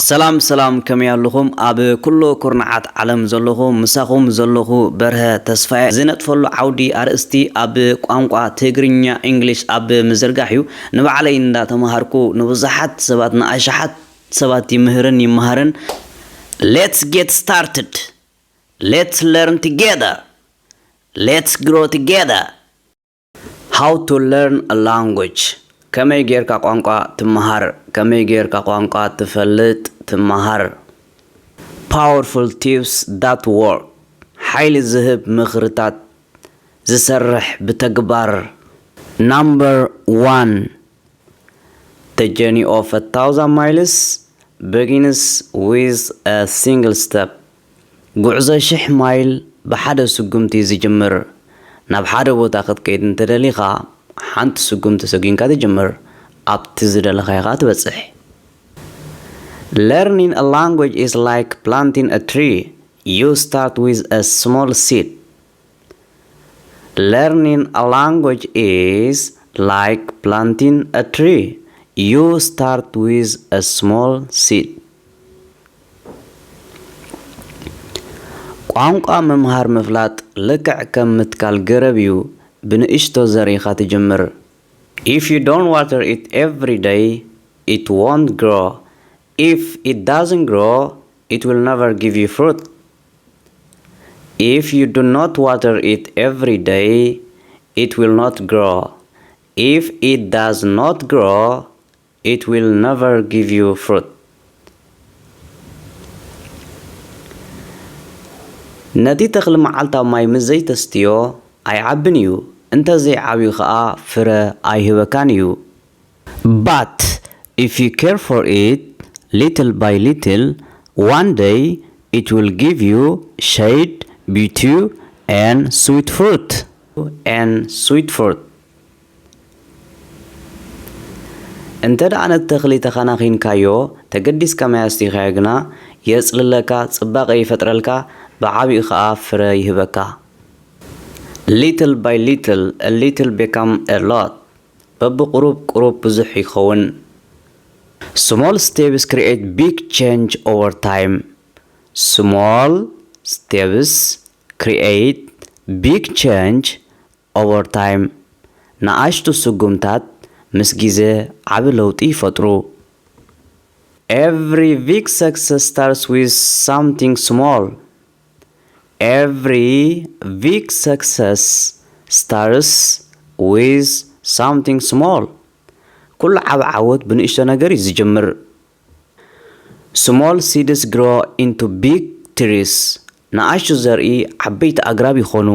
ሰላም ሰላም፣ ከመይ ኣለኹም? ኣብ ኩሉ ኩርናዓት ዓለም ዘለኹ፣ ምሳኹም ዘለኹ በርሀ ተስፋየ። ዝነጥፈሉ ዓውዲ ኣርእስቲ ኣብ ቋንቋ ትግርኛ፣ English፣ ኣብ ምዝርጋሕ እዩ። ንባዕለይ እንዳተማሃርኩ ንብዙሓት ሰባት፣ ንኣሽሓት ሰባት ይምህርን ይመሃርን። Let's get started. Let's learn together. Let's grow together. How to learn a language. ከመይ ጌርካ ቋንቋ ትመሃር? ከመይ ጌርካ ቋንቋ ትፈልጥ፣ ትመሃር? Powerful tips that work. ሓይሊ ዝህብ ምኽርታት፣ ዝሰርሕ ብተግባር። Number one. The journey of a thousand miles begins with a single step. ጉዕዞ ሽሕ ማይል ብሓደ ስጉምቲ ዝጅምር። ናብ ሓደ ቦታ ክትከይድ እንተደሊኻ፣ ሓንቲ ስጉምቲ ሰጒምካ ትጅምር፣ ኣብቲ ዝደለኻዮ ኸኣ ትበጽሕ። Learning a language is like planting a tree. You start with a small seed. Learning a language is like planting a tree. You start with a small seed. ቋንቋ ምምሃር ምፍላጥ ልክዕ ከም ምትካል ገረብ እዩ፣ ብንእሽቶ ዘር ኢኻ ትጅምር። If you don't water it every day, it won't grow. If it doesn't grow, it will never give you fruit. If you do not water it every day, it will not grow. If it does not grow, it will never give you fruit. ነቲ ተኽሊ መዓልታዊ ማይ ምስ ዘይተስትዮ ኣይዓብን እዩ፣ እንተዘይዓብዩ ኸኣ ፍረ ኣይህበካን እዩ። But if you care for it little by little, one day it will give you shade, beauty, and sweet fruit. And sweet fruit. እንተ ደኣ ነቲ ተኽሊ ተኸናኺንካዮ፣ ተገዲስካ ማይ ኣስቲኻዮ ግና፣ የጽልለካ፣ ጽባቐ ይፈጥረልካ፣ ብዓቢኡ ኸኣ ፍረ ይህበካ። Little by little, a little become a lot. በብቁሩብ ቁሩብ ብዙሕ ይኸውን። Small steps create big change over time. Small steps create big change over time. ንኣሽቱ ስጉምታት ምስ ግዜ ዓቢ ለውጢ ይፈጥሩ። Every big success starts with something small. Every big success starts with something small. ኩሉ ዓቢ ዓወት ብንእሽቶ ነገር እዩ ዝጅምር። Small seeds grow into big trees. ንኣሽቱ ዘርኢ ዓበይቲ ኣግራብ ይኾኑ።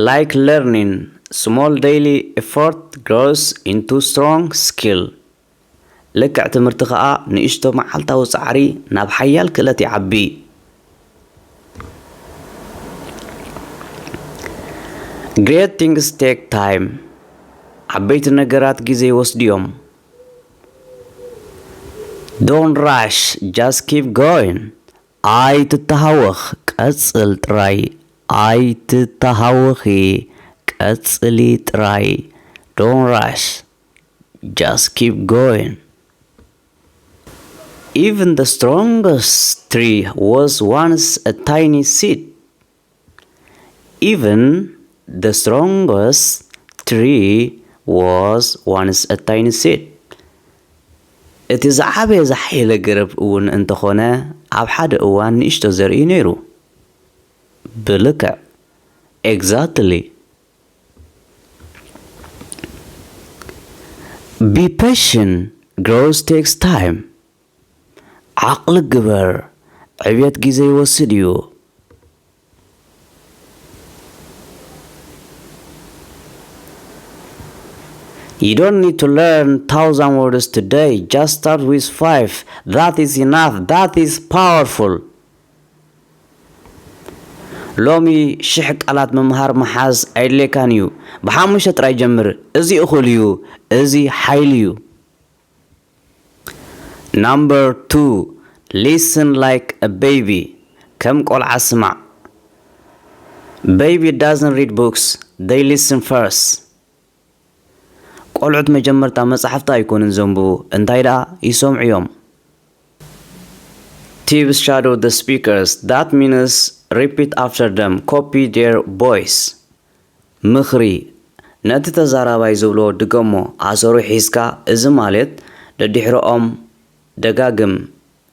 Like learning, small daily effort grows into strong skill. ልክዕ ትምህርቲ ኸኣ ንእሽቶ መዓልታዊ ጻዕሪ ናብ ሓያል ክእለት ይዓቢ። Great things take time. ዓበይቲ ነገራት ግዜ ይወስዱ እዮም። Don't rush, just keep going. ኣይትተሃወኽ፣ ቀጽል ጥራይ። ኣይትተሃወኺ፣ ቀጽሊ ጥራይ። Don't rush, just keep going. Even the strongest tree was once a tiny seed. Even the strongest tree was once a tiny seed. እቲ ዝዓበየ ዝሓየለ ገረብ እውን እንተኾነ፣ ኣብ ሓደ እዋን ንእሽቶ ዘርኢ ነይሩ። ብልክዕ። Exactly. Be patient. Growth takes time. ዓቕሊ ግበር። ዕብየት ግዜ ይወስድ እዩ። You don't need to learn thousand words today. Just start with five. That is enough. That is powerful. ሎሚ ሽሕ ቃላት ምምሃር ምሓዝ ኣየድልየካን እዩ። ብሓሙሽተ ጥራይ ጀምር። እዚ እኹል እዩ። እዚ ሓይሊ እዩ። Number two, listen like a baby. ከም ቆልዓ ስማዕ። Baby doesn't read books, they listen first. ቆልዑት መጀመርታ መጻሕፍቲ ኣይኮኑን ዘንብቡ፣ እንታይ ደኣ ይሰምዑ እዮም። Active shadow the speakers. That means repeat after them. Copy their voice. ምኽሪ፣ ነቲ ተዛራባይ ዝብሎ ድገሞ። ኣሰሩ ሒዝካ፣ እዚ ማለት ደድሕሮኦም ደጋግም፣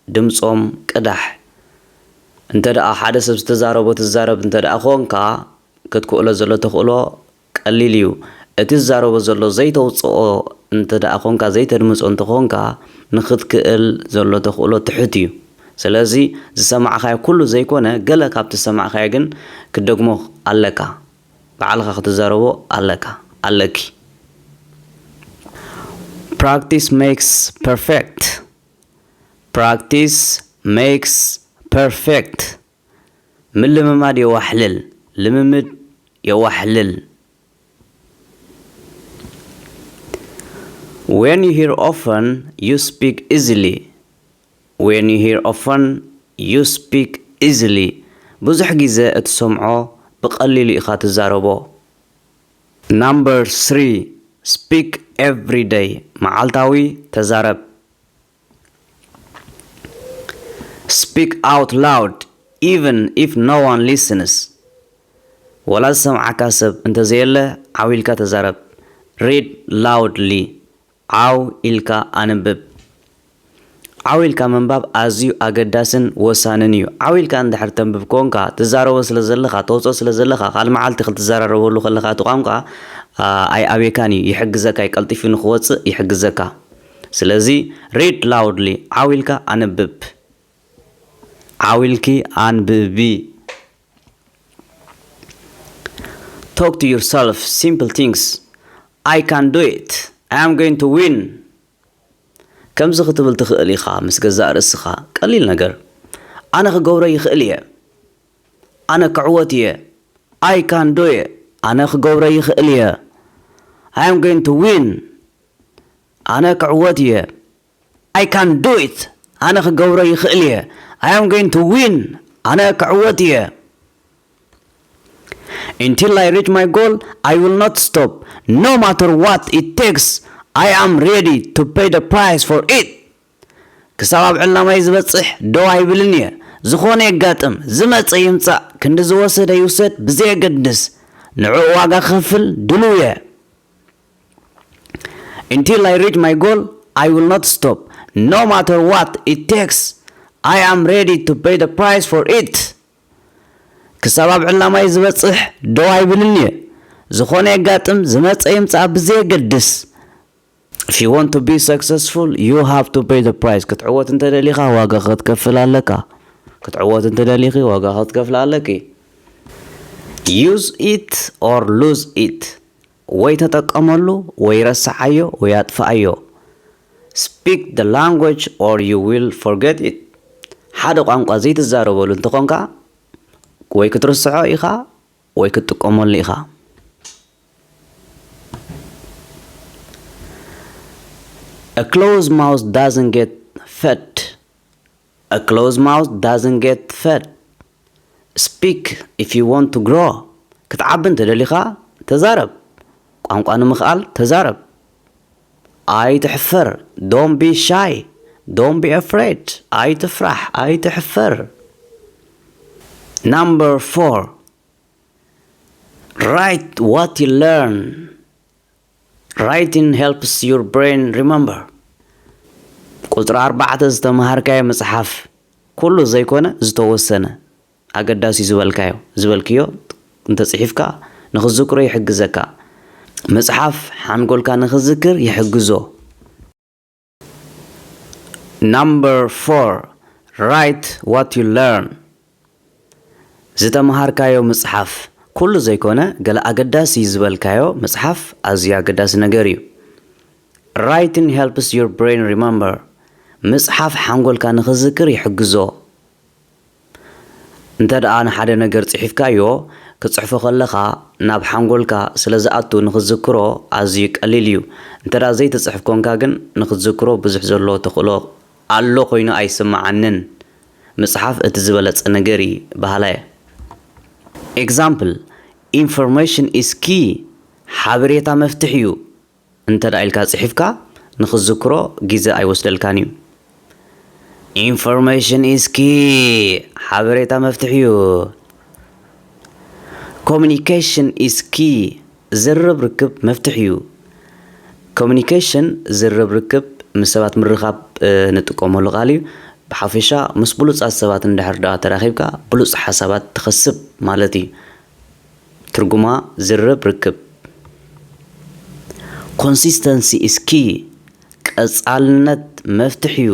ድምጾም ቅዳሕ። እንተ ደኣ ሓደ ሰብ ዝተዛረቦ ትዛረብ እንተ ደኣ ኾንካ፣ ክትክእሎ ዘሎ ተኽእሎ ቀሊል እዩ። እቲ ዝዛረቦ ዘሎ ዘይተውጽኦ እንተ ደኣ ኾንካ፣ ዘይተድምጾ እንተ ኾንካ፣ ንኽትክእል ዘሎ ተኽእሎ ትሑት እዩ። ስለዚ ዝሰማዕኻዮ ኩሉ ዘይኮነ፣ ገለ ካብቲ ዝሰማዕኻዮ ግን ክትደግሞ ኣለካ። ባዕልኻ ክትዛረቦ ኣለካ፣ ኣለኪ። Practice makes perfect. Practice makes perfect. ምልምማድ የዋሕልል፣ ልምምድ የዋሕልል። When you hear often, you speak easily. When you hear often, you speak easily. ብዙሕ ግዜ እትሰምዖ ብቐሊሉ ኢኻ ትዛረቦ። Number three, speak every day. መዓልታዊ ተዛረብ። Speak out loud, even if no one listens. ወላ ዝሰምዓካ ሰብ እንተዘየለ፣ ዓው ኢልካ ተዛረብ። Read loudly. ዓው ኢልካ ኣንብብ። ዓው ኢልካ ምንባብ ኣዝዩ ኣገዳስን ወሳንን እዩ። ዓው ኢልካ እንድሕር ተንብብ ኮንካ፣ ትዛረቦ ስለ ዘለኻ፣ ተውጽኦ ስለ ዘለኻ፣ ካልእ መዓልቲ ክትዘራረበሉ ከለኻ እቲ ቋንቋ፣ ኣ፣ ኣይኣብየካን እዩ፣ ይሕግዘካ እዩ፣ ቀልጢፉ ንኽወጽእ ይሕግዘካ። ስለዚ፣ read loudly፣ ዓው ኢልካ ኣንብብ። ዓው ኢልኪ ኣንብቢ። Talk to yourself simple things. I can do it. I am going to win. ከምዚ ክትብል ትኽእል ኢኻ ምስ ገዛእ ርእስኻ። ቀሊል ነገር። ኣነ ክገብሮ ይኽእል እየ። ኣነ ክዕወት እየ። I can do it. ኣነ ክገብሮ ይኽእል እየ። I am going to win. ኣነ ክዕወት እየ። I can do it. ኣነ ክገብሮ ይኽእል እየ። I am going to win. ኣነ ክዕወት እየ። Until I reach my goal, I will not stop. No matter what it takes, I am ready to pay the price for it. ክሳብ ኣብ ዕላማይ ዝበጽሕ ደው ኣይብልን እየ። ዝኾነ የጋጥም፣ ዝመጸ ይምጻእ፣ ክንዲ ዝወሰደ ይውሰድ ብዘየገድስ፣ ንዕኡ ዋጋ ክኸፍል ድሉው እየ። Until I reach my goal, I will not stop. No matter what it takes, I am ready to pay the price for it. ክሳብ ኣብ ዕላማይ ዝበጽሕ ደው ኣይብልን እየ። ዝኾነ የጋጥም፣ ዝመጸ ይምጻእ ብዘየገድስ። If you want to be successful, you have to pay the price. ክትዕወት እንተደሊኻ ዋጋ ክትከፍል ኣለካ። ክትዕወት እንተደሊኺ ዋጋ ክትከፍል ኣለኪ። Use it or lose it. ወይ ተጠቀመሉ፣ ወይ ረስዓዮ፣ ወይ ኣጥፍኣዮ። Speak the language or you will forget it. ሓደ ቋንቋ ዘይትዛረበሉ እንተኾንካ፣ ወይ ክትርስዖ ኢኻ፣ ወይ ክትጥቀመሉ ኢኻ። A closed mouth doesn't get fed. A closed mouth doesn't get fed. Speak if you want to grow. ክትዓቢ እንተደሊኻ ተዛረብ። ቋንቋ ንምኽኣል ተዛረብ። ኣይትሕፈር። Don't be shy. Don't be afraid. ኣይትፍራሕ፣ ኣይትሕፈር። Number four. Write what you learn. Writing helps your brain remember. ቁጽሪ ኣርባዕተ፣ ዝተመሃርካዮ መጽሓፍ ኩሉ ዘይኮነ ዝተወሰነ ኣገዳሲ ዝበልካዮ፣ ዝበልክዮ እንተጽሒፍካ ንኽትዝክሮ ይሕግዘካ። መጽሓፍ ሓንጎልካ ንኽዝክር ይሕግዞ። Number four, write what you learn. ዝተመሃርካዮ ምጽሓፍ ኩሉ ዘይኮነ፣ ገለ ኣገዳሲ ዝበልካዮ ምጽሓፍ ኣዝዩ ኣገዳሲ ነገር እዩ። Writing helps your brain remember. ምጽሓፍ ሓንጎልካ ንኽዝክር ይሕግዞ። እንተ ደኣ ንሓደ ነገር ጽሒፍካዮ፣ ክትጽሕፎ ከለኻ ናብ ሓንጎልካ ስለ ዝኣቱ ንኽትዝክሮ ኣዝዩ ቀሊል እዩ። እንተ ደኣ ዘይትጽሕፍ ኮንካ ግን፣ ንኽትዝክሮ ብዙሕ ዘሎ ተኽእሎ ኣሎ ኮይኑ ኣይስምዓንን። ምጽሓፍ እቲ ዝበለጸ ነገር እዩ በሃላይ እየ። Example, information is key. ሓበሬታ መፍትሕ እዩ። እንተ ደኣ ኢልካ ጽሒፍካ፣ ንኽትዝክሮ ግዜ ኣይወስደልካን እዩ። Information is key. ሓበሬታ መፍትሕ እዩ። Communication is key. ዝርርብ ርክብ መፍትሕ እዩ። Communication ዝርርብ ርክብ ምስ ሰባት ምርኻብ ንጥቀመሉ ቃል እዩ። ብሓፈሻ ምስ ብሉፃት ሰባት እንድሕር ደኣ ተራኺብካ ብሉፅ ሓሳባት ትኸስብ ማለት እዩ። ትርጉማ ዝርርብ ርክብ። Consistency is key. ቀፃልነት መፍትሕ እዩ።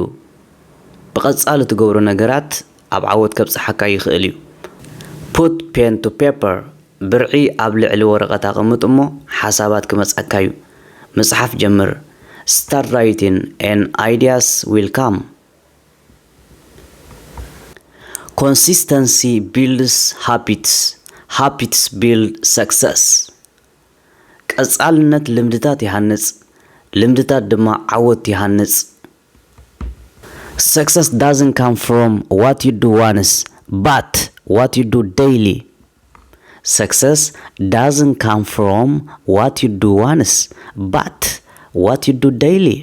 ብቐፃሊ ትገብሮ ነገራት ኣብ ዓወት ከብፅሓካ ይኽእል እዩ። Put pen to paper. ብርዒ ኣብ ልዕሊ ወረቐት ኣቐምጥ እሞ ሓሳባት ክመፃካ እዩ። ምፅሓፍ ጀምር። Start writing and ideas will come. Consistency builds habits. Habits build success. ቀፃልነት ልምድታት ይሃንፅ፣ ልምድታት ድማ ዓወት ይሃንፅ። Success doesn't come from what you do once, but what you do daily. Success doesn't come from what you do once, but what you do daily.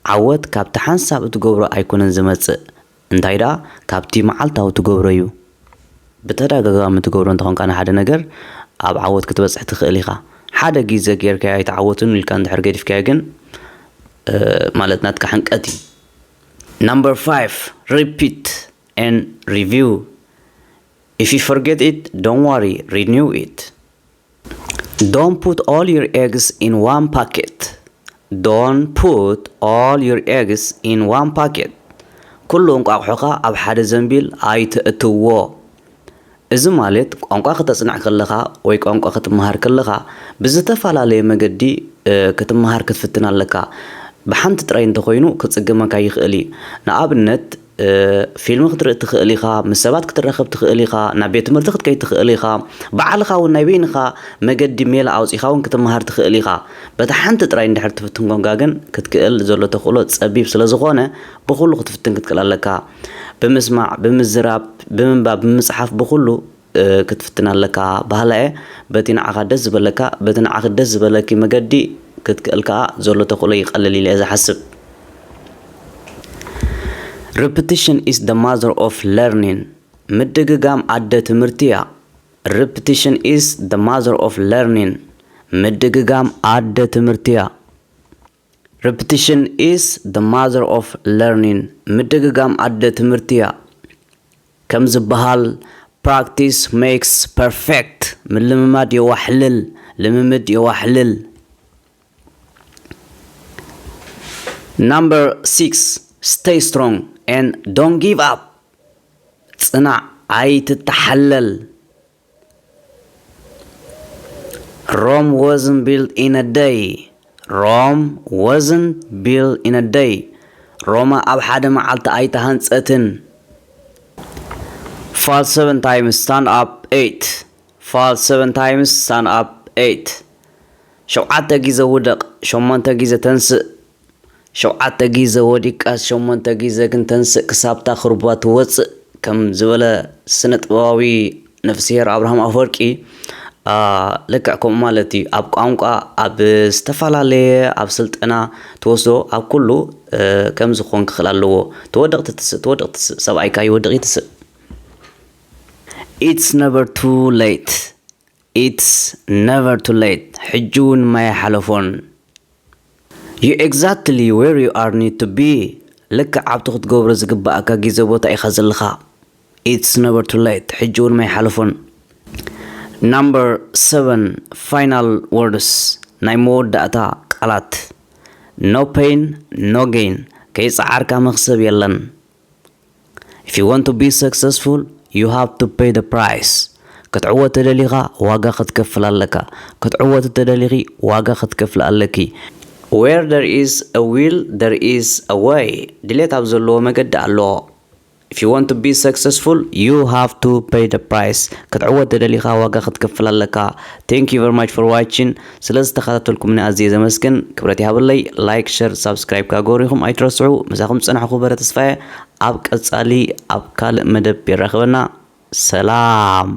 ዓወት ካብቲ ሓንሳብ እትገብሮ ኣይኮነን ዝመጽእ፣ እንታይ ደኣ ካብቲ መዓልታዊ ትገብሮ እዩ። ብተደጋጋሚ ትገብሮ እንተኾንካ ንሓደ ነገር ኣብ ዓወት ክትበጽሕ ትኽእል ኢኻ። ሓደ ግዜ ጌርካዮ ኣይተዓወትን ኢልካ እንድሕር ገዲፍካዮ ግን፣ እ፣ ማለት ናትካ ሕንቀት እዩ። Number five, repeat and review. If you forget it, don't worry, renew it. Don't put all your eggs in one packet. Don't put all your eggs in one packet. ኩሉ እንቋቑሖኻ ኣብ ሓደ ዘንቢል ኣይተእትዎ። እዚ ማለት ቋንቋ ከተጽንዕ ከለኻ ወይ ቋንቋ ክትመሃር ከለኻ ብዝተፈላለየ መገዲ፣ እ፣ ክትመሃር ክትፍትን ኣለካ። ብሓንቲ ጥራይ እንተኾይኑ ክጽገመካ ይኽእል እዩ። ንኣብነት፣ እ፣ ፊልም ክትርኢ ትኽእል ኢኻ፣ ምስ ሰባት ክትራኸብ ትኽእል ኢኻ፣ ናብ ቤት ትምህርቲ ክትከይድ ትኽእል ኢኻ፣ ባዕልኻ እውን ናይ በይንኻ መገዲ ሜላ ኣውጺእኻ እውን ክትመሃር ትኽእል ኢኻ። በታ ሓንቲ ጥራይ እንድሕር ትፍትን ኮንካ ግን ክትክእል ዘሎ ተኽእሎ ጸቢብ ስለ ዝኾነ ብኹሉ ክትፍትን ክትክእል ኣለካ። ብምስማዕ፣ ብምዝራብ፣ ብምንባብ፣ ብምጽሓፍ ብኹሉ፣ እ፣ ክትፍትን ኣለካ በሃላ እየ። በቲ ንዓኻ ደስ ዝበለካ፣ በቲ ንዓኺ ደስ ዝበለኪ መገዲ ክትክእል ከኣ ዘሎ ተኽእሎ ይቐልል ኢለ እየ ዝሓስብ። Repetition is the mother of learning. ምድግጋም ኣደ ትምህርቲ እያ። Repetition is the mother of learning. ምድግጋም ኣደ ትምህርቲ እያ። Repetition is the mother of learning. ምድግጋም ኣደ ትምህርቲ እያ። ከም ዝበሃል፣ practice makes perfect። ምልምማድ የዋሕልል፣ ልምምድ የዋሕልል። Number six, stay strong and don't give up. ጽናዕ፣ ኣይትተሓለል። Rome wasn't built in a day. Rome wasn't built in a day. ሮማ ኣብ ሓደ መዓልቲ ኣይተሃንጸትን። Fall seven times, stand up eight. Fall seven times, stand up eight. ሸውዓተ ግዜ ውደቕ፣ ሸሞንተ ግዜ ተንስእ። ሸውዓተ ግዜ ወዲቃስ ሸሞንተ ግዜ ግን ተንስእ ክሳብታ ክርቧ ትወጽእ ከም ዝበለ ስነ ጥበባዊ ነፍስሄር ኣብርሃም ኣፈወርቂ፣ አ፣ ልክዕ ከምኡ ማለት እዩ። ኣብ ቋንቋ፣ ኣብ ዝተፈላለየ፣ ኣብ ስልጠና ትወስዶ፣ ኣብ ኩሉ፣ እ፣ ከምዚ ክኾን ክኽእል ኣለዎ። ተወድቕ ትትስእ፣ ተወድቕ ትስእ፣ ሰብኣይካ ይወድቕ ይትስእ። It's never too late. It's never too late. ሕጂ እውን ማይ ሓለፎን። You exactly where you are need to be. ልክዕ ኣብቲ ክትገብሮ ዝግባኣካ ግዜ ቦታ ኢኻ ዘለኻ። It's never too late. ሕጂ እውን ማይ ሓለፎን። Number seven, final words. ናይ መወዳእታ ቃላት። No pain, no gain. ከይጸዓርካ መኽሰብ የለን። If you want to be successful, you have to pay the price. ክትዕወት ተደሊኻ ዋጋ ክትከፍል ኣለካ። ክትዕወት ተደሊኺ ዋጋ ክትከፍል ኣለኪ። Where there is a will, there is a way. ድሌት ኣብ ዘለዎ መገዲ ኣሎ። If you want to be successful, you have to pay the price. ክትዕወት ተደሊኻ ዋጋ ክትከፍል ኣለካ። Thank you very much for watching. ስለ ዝተኸታተልኩምኒ ኣዝየ ዘመስግን። ክብረት ይሃበለይ። ላይክ፣ ሸር፣ ሳብስክራይብ ካገበሩ ኢኹም ኣይትረስዑ። ምሳኹም ዝጸናሕኩ በረ ተስፋየ። ኣብ ቀጻሊ ኣብ ካልእ መደብ የራኽበና። ሰላም።